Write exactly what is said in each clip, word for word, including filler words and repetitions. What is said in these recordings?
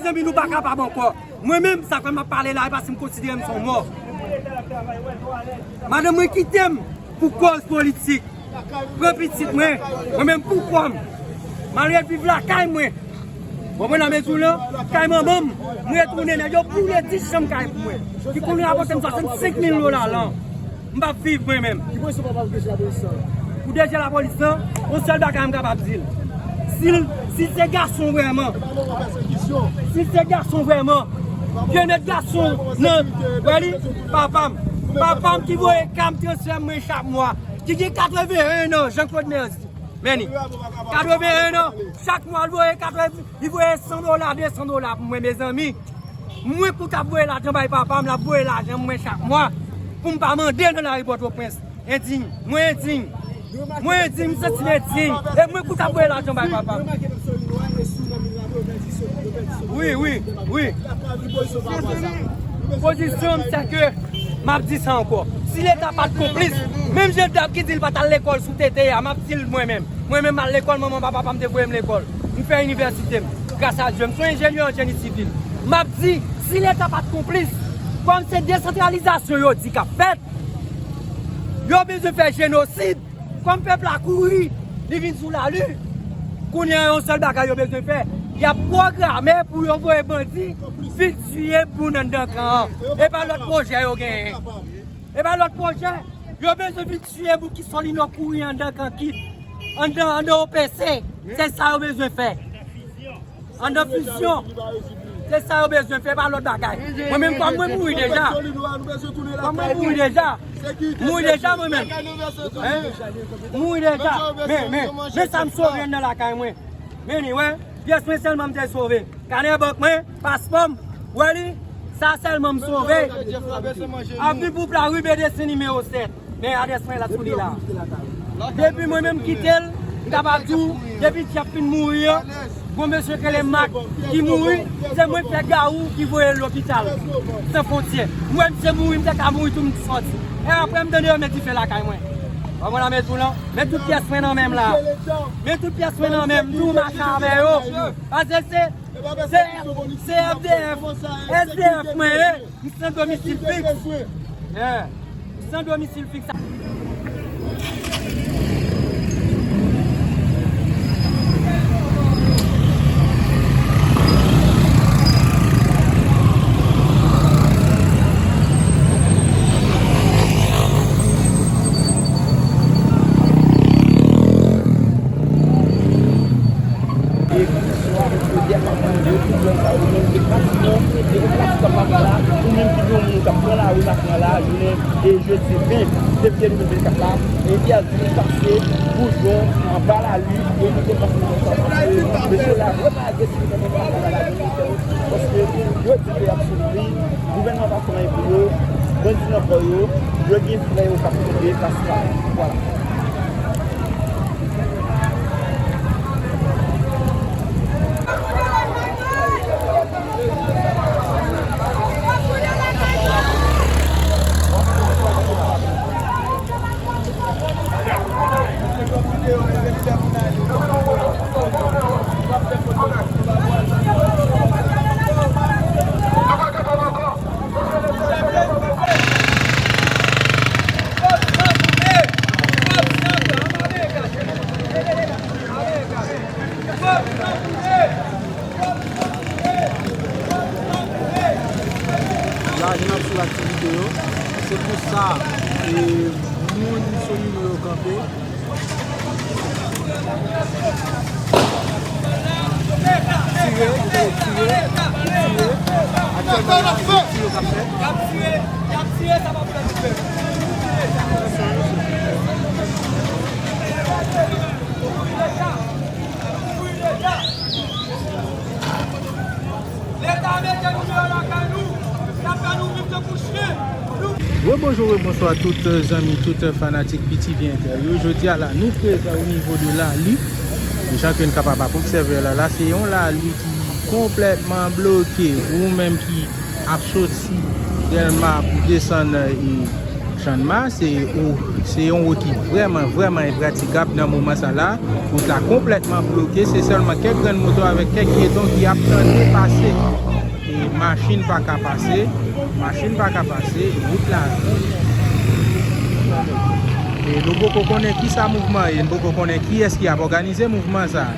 Zanmi, nou pa kapab ankò. Mwen menm, sa fè m ap pale la, e paske m konsidere m se yon mò. Madanm mwen kite m pou kòz politik. Pran pitit mwen, mwen menm pou kò m. M al ret viv lakay mwen. Ou konprann sa m di w lan? Kay manman m, m retounen, nèg yo boule dis chanm kay pou mwen. Ki kounye a pote m swasannsenk mil dola lan. M p ap viv mwen menm. Ki pozisyon papa ou deja lapolis lan? Pou deja lapolis lan, yon sèl bagay m kapab di l. Si l, si se gason vrèman, si se gason vrèman, byenèt gason nan, wè li, papa m. Papa m ki voye ka m transfè mwen chak mwa. Ki gen katreven en an, Jean Claude Mercier. Men li. Katreven en an, chak mwa l voye katreven, li voye san dola, de san dola pou mwen, mezanmi. Mwen pou t ap voye lajan bay papa m, l ap voye lajan mwen chak mwa pou m pa mande nan lari Pòtoprens. Endiy. Mwen endiy. Mwen endiy, m santi m endiy. E mwen pou t ap voye lajan bay papa m. Wi, wi, wi. Pozisyon m, se ke m ap di sa ankò. Si Leta pa t konplis, menm jan dam ki di l pa t al lekòl sou tete a, m ap di l mwen menm. Mwen menm, m al lekòl, manman papa pa m te voye m lekòl. M fè inivèsite m. Gras a Dye, m se yon enjenyè an jeni sivil. M ap di, si Leta pa t konplis, kòm se desantralizasyon yo di k ap fèt, yo bezwen fè jenosid. Kòm pèp la kouri, li vin sou lari. Kounye a, yon sèl bagay yo bezwen fè, y ap pwograme pou yo voye bandi vin tiye moun anndan kan an. E pa lòt pwojè yo genyen. E pa lòt pwojè. Yo bezwen vin tiye moun ki Solino kouri anndan kan Kit, anndan, anndan O P C. Se sa yo bezwen fè. Anndan fizyon. Se sa yo bezwen fè, pa lòt bagay. Mwen menm, kòm mwen mouri deja. Kòm mwen mouri deja. Mouri deja, mwen menm. Hein? Mouri deja. Men, men, men sa m sove anndan lakay mwen. Men li, wè. Pyès mwen sèlman m te sove. Kanè bank mwen, paspò m, wè li, sa sèlman m sove. Avni Poupla, ri B D C nimewo sèt. Men adrès mwen la sou li la. Depi mwen menm kite l, m kapab di w, depi Jeff fin mouri an, gon mesye k rele Mak ki mouri, se mwen k fè Gawou ki voye l lopital San Fwontye. Mwen, m se mouri, m te ka mouri tou, m sòti. E apre, m tande yo met dife lakay mwen. Ou konprann sa m di w lan? Men tout pyès mwen nan men m la. Men tout pyès mwen nan men m, tou mache avè yo. Paske se Se, se F D F, S D F mwen ye, m san domisil fiks. Yeah. M san domisil fiks. E polisyon avèk solda k ap mouri yo, tout zòn sa yo menm, se pratikman, se yon pratik k ap pase la, ou menm ki gen yon moun k ap pran lari maten an la, jounen e jedi ven fevriye de mil vennkat la, entèdi pase goujon anba lari, evite pase goujon sa, paske mesye la vrèman agresif nan menm anba lari, paske yo di ke y ap soufri, gouvènman pa fè anyen pou yo, bandi nan kò yo, yo gen frè yo k ap touye, paske, vwala. La, nou ap swiv aktivite yo. Se pou sa, e, moun Solino yo kanpe. Tire, yo tire, yo tire. Aktyèlman, se tire k ap fèt. Leta mete nou deyò lakay nou, y ap fè nou viv tankou chen. Rebonjou, rebonswa tout, euh, zanmi, tout, euh, fanatik B T V Inter yo. Jodi a la, nou prezan o nivo de lali. Jan ke n kapab ap obsève la, la se yon lali ki konplètman bloke. Ou menm ki ap soti Dèlma pou desann, e, Channmas, se ou, se yon wout ki vrèman, vrèman enpratikab nan moman sa la. Wout la konplètman bloke, se sèlman kèk grenn moto avèk kèk pyeton ki ap tante pase. E machin pa ka pase, machin pa ka pase, wout la. E nou poko konnen kisa mouvman ye, nou poko konnen kiyès ki ap òganize mouvman sa.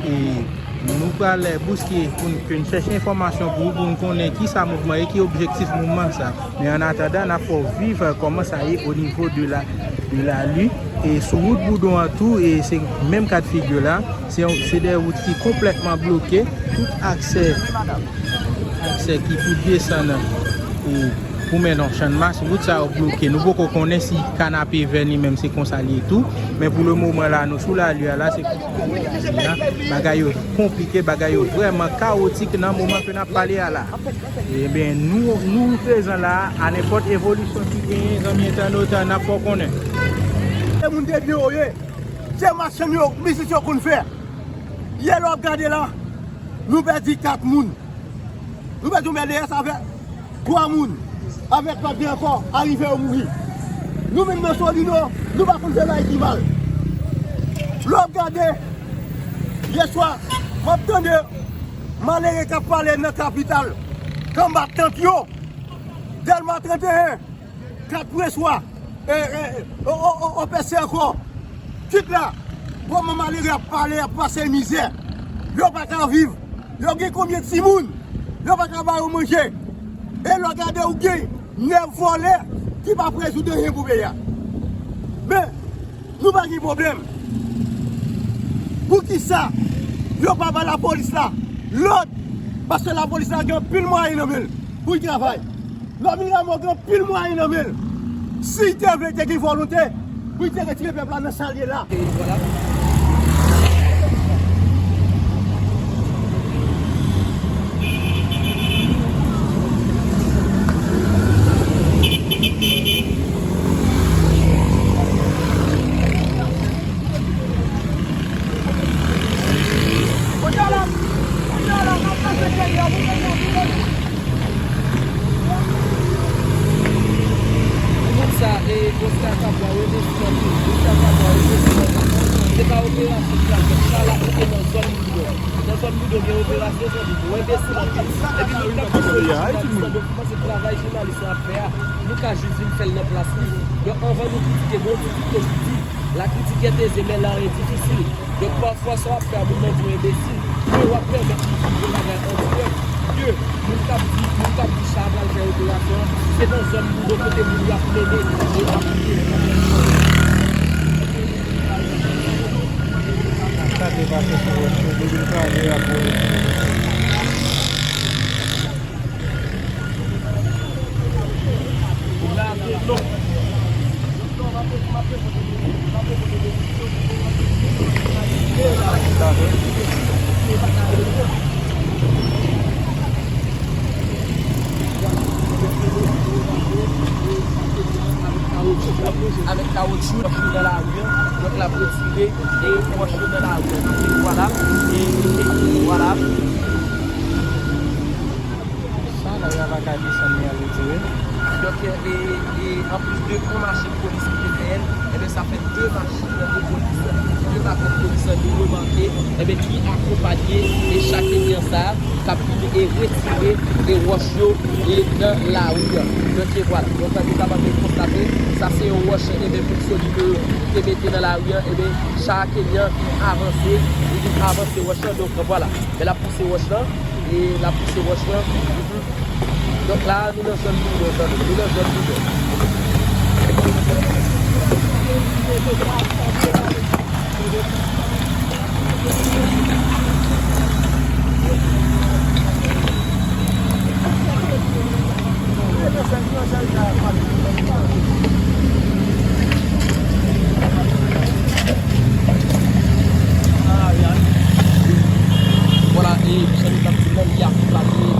E nou pral bouske pou n, pou n chèche enfòmasyon pou, pou n konnen kisa mouvman ye, ki objektif mouvman sa. Men an atandan, n ap fè w viv kòman sa ye o nivo de la, de la ri. E sou wout Boudon an tou, e se menm ka de figi la. Se yon, se de wout ki konplètman bloke. Tout aksè, aksè ki pou desann e pou mennen nan Channmas, wout sa yo bloke. Nou poko konnen si Kanapevè li menm se konsa li ye tou. Men pou le moman la, nou sou lari a la, se konsa bagay yo konplike, bagay yo vrèman kawotik nan moman ke n ap pale a la. Ebyen, nou, nou prezan la a, nenpòt evolisyon ki genyen, zanmi entènot, n ap fè w konnen. Se moun de byen yo ye. Se machann yo, biznis yo konn fè. Yè lè w ap gade la, nou pèdi kat moun. Nou pèdi yon B D S avèk twa moun. Avèk lòt de ankò, arive yo mouri. Nou menm nan Solino, nou pa konn fè bagay ki mal. Lè w ap gade, yè swa, m ap tande malere k ap pale nan kapital, k anba tant yo, Dèlma trannteyen, Kat Preswa, e, e, o, o, o, o Pèsè ankò. Kit la, bon, manman malere ap pale, ap pase mizè. Yo pa ka viv. Yo gen konbyen timoun? Yo pa ka ba yo manje. E lè w gade, ou gen nèf vòlè ki p ap rezoud anyen pou peyi a. Men, nou pa gen pwoblèm. Poukisa yo pa ba lapolis la lòd? Paske lapolis la gen anpil mwayen nan men l pou l travay. Lòmi Lamò gen anpil mwayen nan men l. Si l te vle, te gen volonte pou l te retire pèp la nan sa l ye la. Moun sa, e, Oscar Capois, yo enbesil anpil. Oscar Capois, yo enbesil anpil. Se pa operasyon ki al fèt. Sa la, se te nan zòn Boudon. Nan zòn Boudon, gen operasyon, zanmi. Yo enbesil anpil. Epi moun k ap di jounalis lan, donk, kòmanse travay jounalis lan ap fè a, nou ka jis vin fè l nan plas li. Donk, anvan nou kritike, bon, nou kritike, nou di, la critique est aisée, mais l'art est difficile. Donk, pafwa, sa w ap fè a, moun nan di w enbesil, men w ap pèmèt li di yon bagay an dirèk, ke moun k ap di, moun k ap di sa a pral fè operasyon an, se nan zòn Boudon kote moun yo ap mennen, yo ap mennen. Sa te pase sou wòch yo, depi l kraze a pou Avèk kawotchou, kawotchou nan lari an, donk l ap retire e wòch yo nan lari an. Vwala, e, e, vwala. Sa, lari a pa ka desann, li al retire. Donk, e, e, anplis de yon machin polis ki te fè l, enben, sa fè de machin de polis, de makòt polis nou remake, enben, ki akonpanye e chakenyan sa a k ap vin e retire e wòch yo e nan lari an. Donk, e vwala. Donk, nou kapab konstate, sa se yon wòch, enben, moun Solino yo te mete nan lari an, enben, chakenyan vin avanse, li vin avanse wòch lan. Donk, vwala. Men l ap pouse wòch lan, e l ap pouse wòch lan. Donk la, nou nan zòn Boudon, zanmi. Nou nan zòn Boudon. Vwala, e jan nou t ap di l lan, li akonpanye